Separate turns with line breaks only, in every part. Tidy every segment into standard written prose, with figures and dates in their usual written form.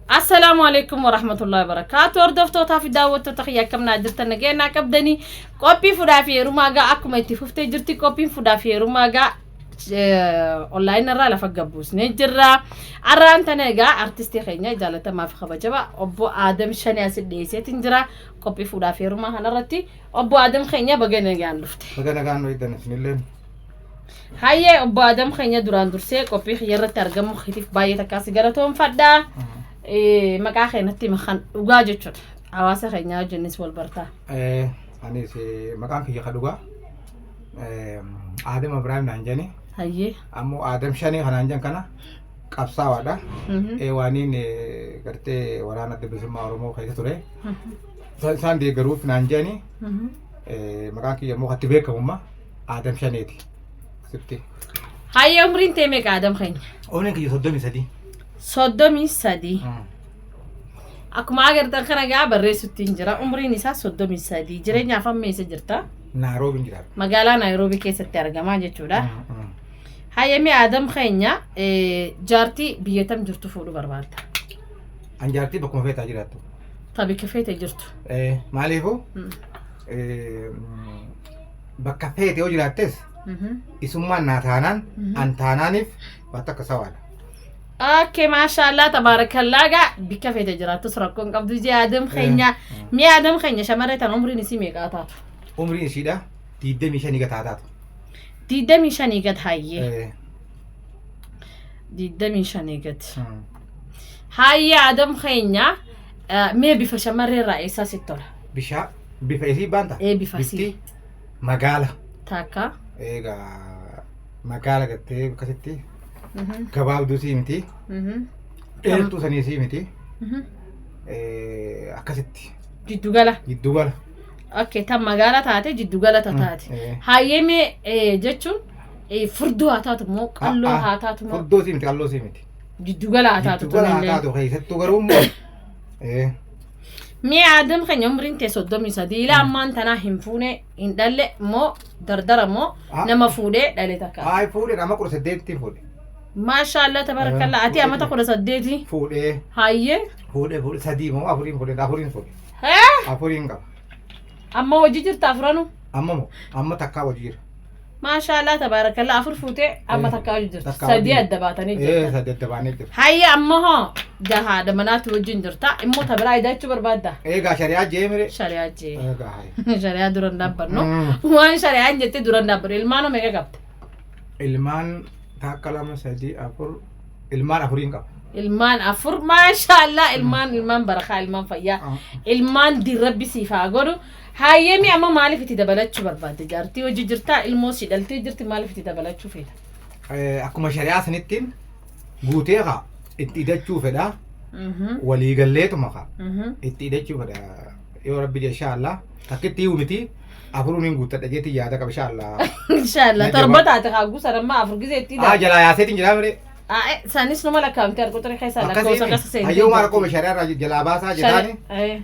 Assalaamu alaikum warahmatullahi wabarakaatu. Hordoftootaa fi daawwattoota kiyya, akkam naa jirtan? Nageenyaa qabdanii? Qophii fuudhaa fi heerumaa gaa akkuma itti fuftee jirti. Qophiin fuudhaa fi heerumaa gaa online irraa lafa gabbuusnee jirra. Arraan tana egaa artistii keenya jaalatamaa fi kabajamaa obbo Aadam Shanee asi dhiyeesseetiin jira. Qophii fuudhaa fi heerumaa kanarratti obbo Aadam keenya, baga nagaan dhufte.
Baga nagaan nu eegdan isinilleen.
Hayyee, obbo Aadam keenya, duraan dursee qophii kiyya irratti argamuu keetiif baay'ee takkaa si galatoomfadha. Maqaa keenyatti hima kan dhugaa jechuudha. Hawaasa keenyaa wajjinis wal bartaa.
Anis maqaan kiyya ka dhugaa Aadam Ibrahim naan jedhani. Ammoo Aadam Shanee kanaan jedhan kana qabsaawaadha. Waaniin gartee waraana Adda Bilisummaa Oromoo keessa ture. Isaan deeggaruuf naan jedhani. Maqaan kiyya immoo katti beekamummaa Aadam Shaneeti. Sitti.
Hayyee, umriin tee meeqa, Aadam keenya?
Umriin kiyya 33.
33. Akkuma agartan kana gaa barreessutti hin jira. Umriin isaa 33. Jireenyaaf amma eessa jirta?
Naaroobiin jiraata.
Magaalaa Naayiroobii keessatti argamaa jechuudha. Hayyee, mee Aadam keenya, jaartii biyya tam jirtu fuudhuu barbaadda?
An jaartii bakkuma feetaa jiraattu.
Ta bikka feete jirtu.
Maaliifuu bakka feete yoo jiraattes isummaan naa taanaan an taanaaniif waan takka sawaadha.
Okay, maashaallah, tabaarakallaa. Gaa bikka feete jiraattus rakkoo hin qabdu jee Aadam keenya. Mee Aadam keenya, shamarree tan umriin isii meeqaa taatu?
Umriin ishiidha 25 gataa taatu.
25 gad, hayyee. 25 gad. Hayyee, Aadam keenya, mee bifa shamarree irraa eessaa sitti tola?
Bishaa bifa isii baanta?
Ee, bifa isii.
Bifti magaala.
Takka.
Egaa magaala gartee akkasitti gabaabduu sii miti. Dheertuu sanii sii miti. Akkasitti
Jiddugala.
Jiddugala.
Okay, tan magaala taate jiddugala ta taate. Hayyee, mee jechuun furdoo haa taatu moo qalloo haa taatu moo?
Furdoo sii miti, qalloo sii miti.
Jiddugala haa taatu.
Jiddugala haa
tunillee.
taatu, keessattuu garuu immoo
Mee Aadam keenya, umriin tee 33, ilaa ammaan tanaa hin fuune, hin dhalle moo dardara moo nama fuudhee dhale takka?
Haay, fuudhee amma 18tti fuudhe.
Maashaallah, tabarakallah, ati amata 18?
Fuudhee.
Hayyee.
Fuudhee sadii moo afuriin fuudhee, afuriin fuudhe.
Hee?
Afuriin qaba.
Amma hojii jirta afranu?
Amma moo amma takkaa hojii jira.
Maashaallah, tabarakallah, afur fuutee amma takkaa hojii jirta.
Takkaa
Sadii
hojii.
adda baatanii jirta.
Sadii adda baanee jira.
Hayyee, amma hoo jahaadha manaatti wajjin jirta immoo ta biraa idachuu barbaadda?
Egaa shari'aa jee mire.
Shari'aa jee.
Egaa hayi.
Shari'aa dura hin dhaabbannu. Waan shari'aan jettee dura hin dhaabbannu. Ilmaan meeqa qabda?
Ilmaan takka, lama, sadii, afur, ilmaan afuriin qaba.
Ilmaan afur, maashaallah, ilmaan barakaa, ilmaan fayyaa, ilmaan dirrabbi siif haa godhu. Hayyemi, amma maaliif itti dabalachuu barbaadde? Jaartii hojii jirtaa, ilmoo si dhaltee jirti, maaliif itti dabalachuu feeta?
Akkuma shari'aa sanittiin guutee kaa itti idachuu fedha. Waliigalleetuma kaa itti idachuu fedha yoo rabbi jedhe, inshallah. Takkitti hiu miti, afuruun hin guuttadha jeetii yaada qaba, inshallah.
Inshaallah.
Na
Torba
jabaa.
taate kaa guusan amma afur gisee itti
Jalaa yaaseetiin jiraa mire.
Sanis numa lakkaa'amte harkuxurii keessaa lakkoofsa akkasa seentee.
Hayyoo, maal qoome shari'aa irraa jalaa baasaa jedhaani.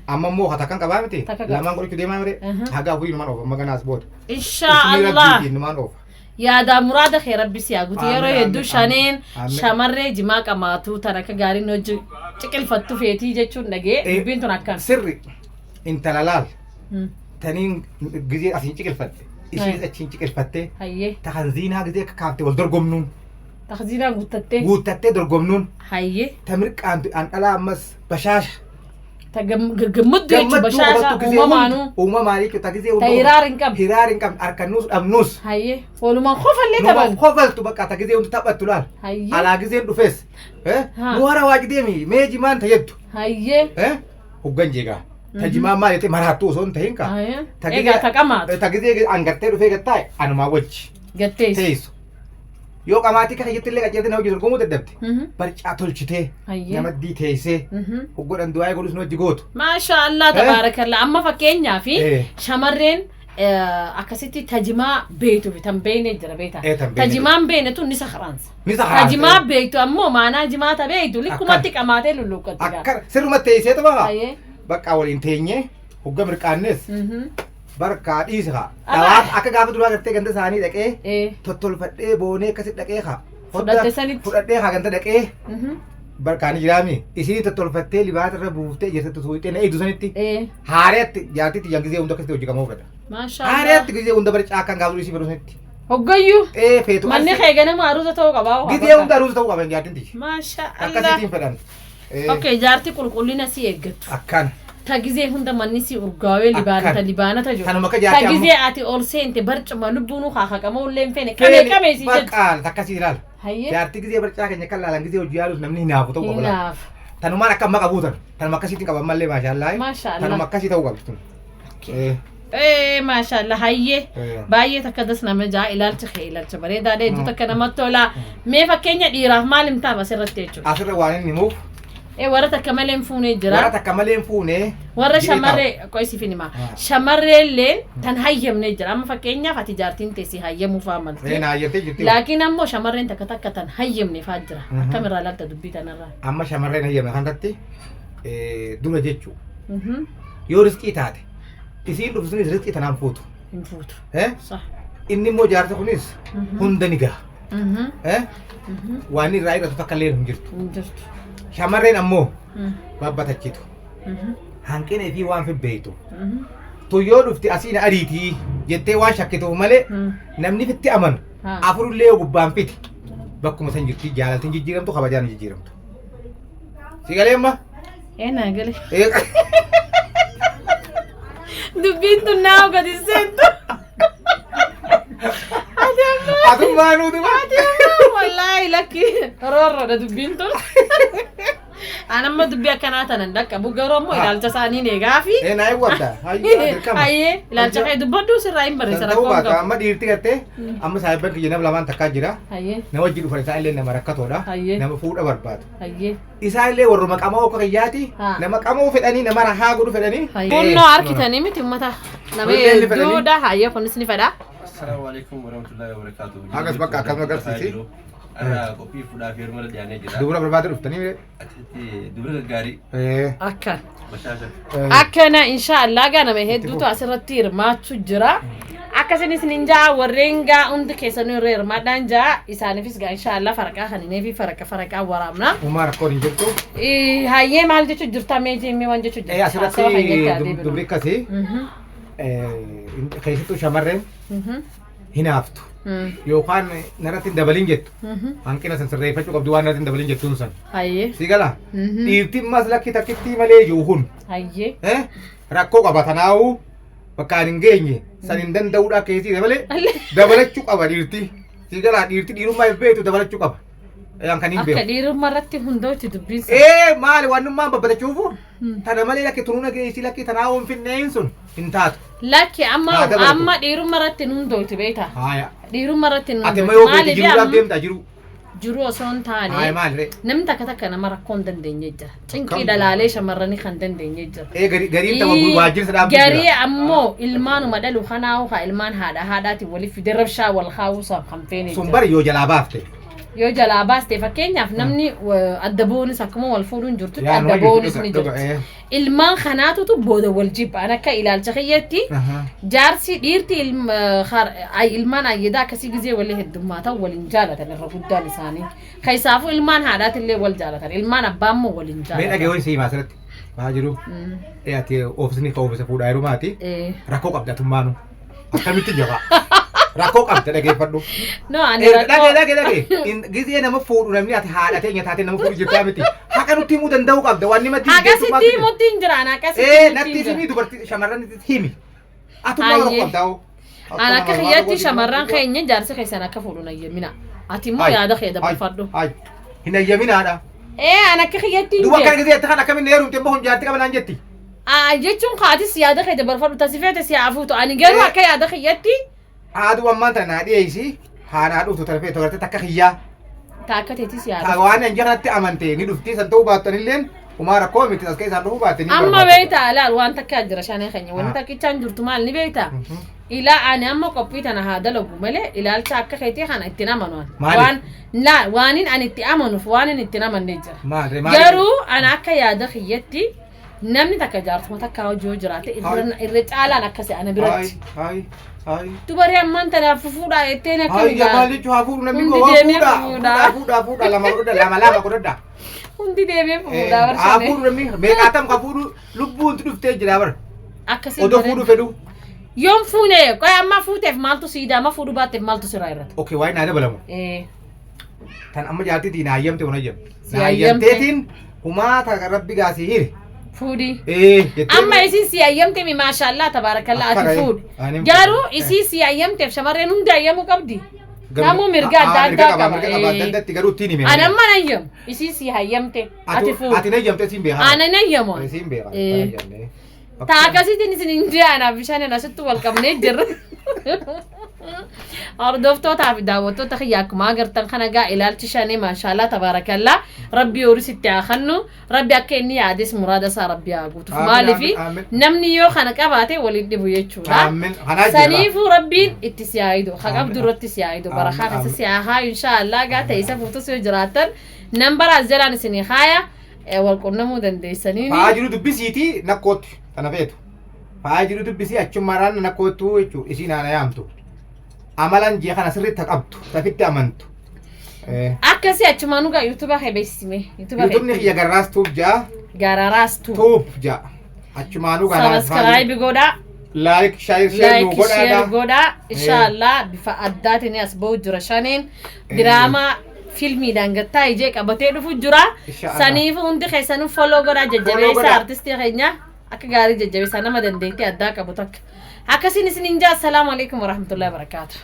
Amma immoo ka takkan qabaa miti.
Takka qaba.
Lamaan godhachuu deemaa mire. Haga afurii numaan oofa maganaas booda.
Inshaallah.
Rabbiitiin numaan oofa.
Yaadaa muraada kee rabbi si haa guutu. Yeroo
Amiin,
hedduu
amiin,
shaneen
amiin.
shamarree jimaa qamaatu tan akka gaariin hojii ciqilfattu feetii jechuun dhagee, dubbiin tun akkam?
Sirri intala laal taniin gizee asiin ciqilfatte ishiis achiin ciqilfatte takan ziinaa gizee akka kaafte wal dorgomnuun.
Takziinaan guuttattee.
Guuttattee dorgomnuun. Ta mirqaantu an dhalaa ammas bashaasha.
Ta gammaddu jechuun
Gammadduu
bashaasha
qabattu gizee
uumamaanuu.
hunda uumamaan jechuudha, ta gizee
Ta
hunda
hiraar hin qabne.
Hiraar hin qabne, harkannuus dhabnuus.
Hayyee. Walumaan kofallee
Numa
taphan.
kofaltu bakka ta gizee hunda taphattu laal. Alaa gizeen dhufes. Nu hara waaji deemi mee jimaan ta jettu. Hoggan jeegaa. Ta jimaan maal jettee maraattuu osoo hin tahin kaa. Ta gizee-
Egaa ta qamaatu.
Ta gizee an gartee dhufee gattaa'e anumaa wajji.
Gatteessu.
Teessu. Yoo qamaatii akka kiyyatti illee qajeelte na hojii dorgomuu dadhabde. Barcaa tolchitee namaddii teessee hoggodhan du'aa godhus nu hojii gootu.
Maasha Allah, tabaarakallah. Amma fakkeenyaaf shamarreen akkasitti tajimaa beektu fi tan beekne jira, beektaa.
Eh, tan beekne.
Tajimaan beekne tun ni sakaraansa.
Ni sakaraansa.
Tajimaa beektu ammoo maanaa jimaa ta beektu likkumatti qamaatee lulluuqqatti.
Akka sirruma teessee ta'a. Bakka waliin teenyee hogga mirqaannes barkaa dhiisi haa. Dhawaa akka gaafa duraa gartee ganda isaanii dhaqee tottolfadhee boonee akkasitti dhaqee haa.
Fudhatte sanitti.
Fudhadhee haa ganda dhaqee. Barkaani jiraami. Isinii tottolfattee libaata irra buuftee jirtetti tuuxee na eegdu sanitti.
Ee.
Haareetti jaartitti jan gizee hunda akkasitti hojii qamoo fedha.
Maashaa Allah.
Haareetti gizee hunda bari caakkaan gaafuu isii fedhu sanitti.
Hoggayyuu.
Ee feetu.
Manni kee ganama aruuza ta'uu qabaa.
Gizee hunda aruusa ta'uu qaban jaartiin tiyya.
Maashaa Allah.
Akkasittiin fedhan. Ee,
Okay, jaartii qulqullina si eeggattu.
Akkaan.
Ta gizee hunda manni si urgaawee libaanata
Akkan.
libaanata jiru.
Kanuma akka
Ta
jaartii ammoo.
gizee ati ol seente barcuma lubbuun kaakaqamoo illee hin feene qabee qabee si jettu.
Baqqaal takkasii ilaala.
Hayyee.
Jaartii gizee barcaa keenya kan laalan gizee hojii yaaluuf namni hinaafu ta'uu qaba. laala.
Hinaaf.
Tanumaan akka amma qabuutan. Tanuma akkasiitiin qaban mallee maashaallah.
Maashaallah.
Tanuma akkasii ta'uu qabdi tun. Ee,
Ee maashaallah hayyee.
ee.
Baay'ee takka das nama jaa ilaalcha kee ilaalcha bareedaadha hedduu takka namatti tola. Mee fakkeenya dhiiraaf maal himtaaf asirratti jechuudha.
Asirra waan inni himuuf
Ee warra takka malee hin fuunee
warra
jira.
takka malee hin fuune.
Warra
jedhee
shamarree qo'isiif hin himaa.
Ah.
Shamarree illee tan hayyamnee jira. Amma fakkeenyaaf ati jaartiin teessii hayyamuu faa
taa'u. Ee
malte.
na hayyamtee jirti.
Laakiin ammoo shamarreen takka takka tan hayyamne faa jira.
Mhm.
Akkamirraa ilaalta dubbii tanarraa?
Amma shamarreen hayyamne kanarratti dura jechuu
Mhm.
yoo riskii taate isiin dhuftu sunis riskii tanaan fuutu.
Hin fuutu.
Eh?
Sah.
Inni immoo jaarsa kunis
Mhm.
hunda ni gaha.
Mhm.
Eh?
Mhm.
Waan irraa hir'atu takka illee hin jirtu.
Hin jirtu.
Shamarreen ammoo
Mhm.
babbatachitu.
Mhm.
Hanqina fi waan fibbeeytu.
Mhm.
Tuyyoo dhufti asiin ariitii jettee waan shakkituuf malee
Mhm.
namni fitti amanu
Haa.
afurullee yoo gubbaan fiti bakkuma san jirti jaalaltiin jijjiiramtu kabajaan hin jijjiiramtu. Si galee amma?
Ee naa gale.
Eh,
Dubbiin tun naa gadi seentu. Ati ammoo.
Atummaa nuutu
Ati ammoo wallaahi lakki roorroodha dubbiin tun. An amma dubbii akkanaa tanan dhaqqabu garuu ammoo ilaalcha isaanii eegaa fi.
Ee naa eewwadda. Hayyuu dirqama.
Hayyee ilaalcha kee dubbadhu sirraa hin barreessa
San ta'uu
rakkoon
baata
qabu.
amma dhiirti gartee amma saahibban kiyya nama lamaan takkaa jira.
Hayyee
Nama wajjin dhufan isaan illee nama rakkatoodha.
Hayyee.
Nama fuudha barbaadu.
hayyee.
Isaan illee warruma qamoo akka kiyyaati.
Haa.
Nama qamoo fedhanii nama rahaa godhu fedhanii.
Kunnoo harkitanii miti uummata nama
Kunneen ni fedhanii.
hedduudha hayyee kunis ni fedha.
Assalamu alaikum warahmatullahi wabarakatuh.
Akkas bakka akkasuma agarsiisi.
Har'a qophii fuudhaa fi heeruma irra dhiyaannee jira.
Dubara barbaade dhuftanii.
Achitti dubara gaggaarii
Ee.
Akkan.
bashaasha.
Akkana inshaallah gaa nama hedduutu asirratti hirmaachuu jira. Akkasinis nin jaa warreen gaa hundi keessanuu irra hirmaadhaan jaa isaaniifis gaa inshaallah faraqaa kan hinee fi faraqa faraqaa waraabna.
Uumaa rakkoon hin jirtu.
Hayyee maal jechuu jirta mee jeemee waan jechuu
Ee
jirta.
asirratti dubri akkasii keessattuu shamarreen hinaaftu yookaan narratti hin dabalin jettu hanqina san sirreeffachuu qabdu waan narratti hin dabalin jettuun san.
Hayyee.
Si gala dhiirti ammas lakki takkitti malee jiru kun
Hayyee.
rakkoo qaba tanaa'uu bakka ani hin geenye san hin danda'uudha keessii dabalee dabalachuu qaba dhiirti. Si gala dhiirti dhiirummaa hin beektu dabalachuu qaba. Yaan kan hin
Akka
beeku.
dhiirummaa irratti hundootti dubbiin sana.
Ee maali wannummaan babbatachuufu tana malee lakki tunuuna geessi lakki tanaa'uu hin finneen sun hin taatu.
Lakki amma
Haa, dabalatu.
amma dhiirummaa irratti hundootti beektaa.
Haaya.
Dhiirummaa irratti
Ati immoo yoo feete jiruudhaaf deemta jiru.
Jiru osoo hin
Haaya
taane
maali ree?
namni takka takka nama rakkoo hin dandeenye jira. Cinqii
Akkam?
dhalaalee shamarranii kan dandeenye jira.
Ee gariin tapha waajjirsa dhaabbii
Garii
jira.
ammoo ilmaanuma dhalu kanaa'u haa ilmaan haadha haadhaatiin waliif fide rabshaa wal kaa'uusaaf kan feene
Sun
jira.
bari yoo jalaa baafte.
Yoo jalaa baaste fakkeenyaaf namni adda boonis akkuma wal fuudhuun jirtutti
Yaa,
adda
numa jirti,
boonis
dhuga,
ni
dhuga,
jirti.
ee.
Ilmaan kanaatutu booda wal jibba. An akka ilaalcha kiyyaatti
Ahaa.
jaarsi dhiirti ilmaan ayyadaa akkasii gizee walii heddummaatan waliin jaalatan irra guddaan isaanii. Keessaafuu ilmaan haadhaatillee wal jaalatan ilmaan abbaa immoo waliin
Mee
jaalatan.
dhagee ho'i siima asirratti. Maa jiru. Ee ati oofisni ka oofisa fuudhaa yeroo maati.
Eh.
Rakkoo qabda atummaanu. Akkamitti jabaa? Rakkoo qabda dhageeffadhu.
No ani
Ee,
rakkoo
Dhagee dhagee dhagee. Gizee nama fuudhu namni ati haadha teenya taatee nama fuudhu jirtaa miti. Haqa nutti himuu danda'uu qabda waan nama
Akkasitti himutti hin jiraan akkasitti
Ee
himutti
natti
hin
himi
jiran.
dubartii shamarran himi. Atummaa rakkoo
Hayyee.
qabda hoo.
An akka kiyyaatti shamarran keenya jaarsi keessan akka fuudhu nayyamina. Ati immoo yaada kee dabarfadhu.
Hin ayyaminaadha.
Ee an akka kiyyaatti hin
Duuba akkana
jiru.
gisee itti kan akkamiin heerumte immoo hun jaartii qaba naan jetti.
Aa jechuun kaatis yaada kee dabarfadhu tasifeete si hafuutu ani garuu
Ee.
akka yaada kiyyaatti
Haaduu ammaan tana naa dhiyeessi haanaa dhuftu tana feetu agartee takka kiyyaa.
ta akka teetis
Ta
yaada.
waan an kanatti amante ni dhufti san ta'uu baattanilleen umaa rakkoo miti as keessaan dhufuu baatte ni
Amma
barbaadda.
beektaa ilaal waan takka jira shanee keenya wanti
Ah.
takkichaan jirtu maal ni beektaa?
Mhm.
Ilaa ani amma qophii tana haa dalagu malee ilaalcha akka keetii kana ittiin amanu ani.
Maali?
Waan laa waanin ani itti amanuuf waanin ittiin amanne jira.
Maal ree maal?
Garuu ana akka yaada kiyyatti Namni takka jaartuma takka hojii yoo jiraate
Hayi.
irra caalaan akkasi ana biratti.
Hayi hayi.
Dubarri ammaan tanaaf fufuudhaa jetteen
Hayi
akkami
jabaa
gaa.
jechuun haa fuudhu namni
Hundi
koo
deemee
fuudha
fuudha.
fuudha fuudha fuudha lama godhadha lama lama godhadha.
Hundi deemee fufuudhaa
Haa
barshane.
fuudhu namni meeqaatam ka fuudhu lubbuun dhuftee jira bara.
Akkasii
Odoo
bareeda.
fuudhu fedhu.
Yoom fuune qoy amma fuuteef maaltu sii daama fuudhu baatteef maaltu sirraa irrata.
Okay, waa'ee naa dabalamu.
Eh.
Tan amma jaartiitii naa hayyamte waan hayyamte.
Si
Naa
hayyamte.
hayyamteetiin humaa ta rabbi gaasii hiri.
Fuudhi.
Ee jettee.
Amma isin si hayyamte mi maashaallah tabaarakallaa ati
Akkana,
fuudhi.
ani hin
Garuu
fuudhu.
isii si hayyamteef shamarreen hundi hayyamuu qabdi. Namuu mirga adda
mirga
addaa
qaba,
qaba.
mirga qaba. Adda addatti garuu ittiin hime.
Ani amma nan hayyamu. Isii si hayyamte ati fuudhi.
Ati na hayyamte siin beekaa.
Ana nan hayyamu.
Siin beekaa.
Eh. Taa akkasiitiin isin hin ji'aanaaf bishaan asitti wal qabnee jirra. Hordoftootaa fi daawwattoota kiyya akkuma agartan kana gaa ilaalchi shanii maashaallah tabaarakallaa rabbi horii sitti haa kennu rabbi akka inni yaades muraada isaa rabbi haa guutuuf
Amiin,
maaliifi
amiin, amiin.
namni yoo kana qabaate waliin dhibu jechuudha.
Amiin. Kanaa jira.
Saniifuu rabbiin itti si haa hidu ha qabdu
Amiin.
irratti si haa hidu barakaa
Amiin,
keessa
amiin.
si haa haayu inshaallah gaa ta'e isa fuutus yoo jiraattan nambara as jalaan isinii haaya wal qunnamuu dandeessaniini.
Fa'aa jiru dubbisiitii nakkootti tana feetu. Fa'aa jiru dubbisii achumarraan nakkoottu jechuudha isiin haana yaamtu. Amalan jee kana sirriitti ta qabdu tafitti amantu.
Akkasii achumaan dhugaa yuutuuba kee beeksisime. Yuutuuba
Yuutuubni kiyya garraas tuub ja'a
Gararaas tuub.
tuub ja'a. Achumaanuu kanaan
Sabaskiraayibi godhaa.
Like share share nu
Like share
godhaadha.
godhaa. Inshaallah bifa addaatiin as bahu jira shaniin. Diraamaa filmiidhaan gattaa ijee qabatee dhufu jira.
Inshaallah.
Saniif hundi keessanuu follow godhaa
Follow
jajjabeessa
godhaa.
artistii keenya akka gaarii jajjabeessa nama dandeettii addaa qabu takka. Akkasiin isin hin jaa. Assalaamu alaikum warahmatullahi wabarakaatu.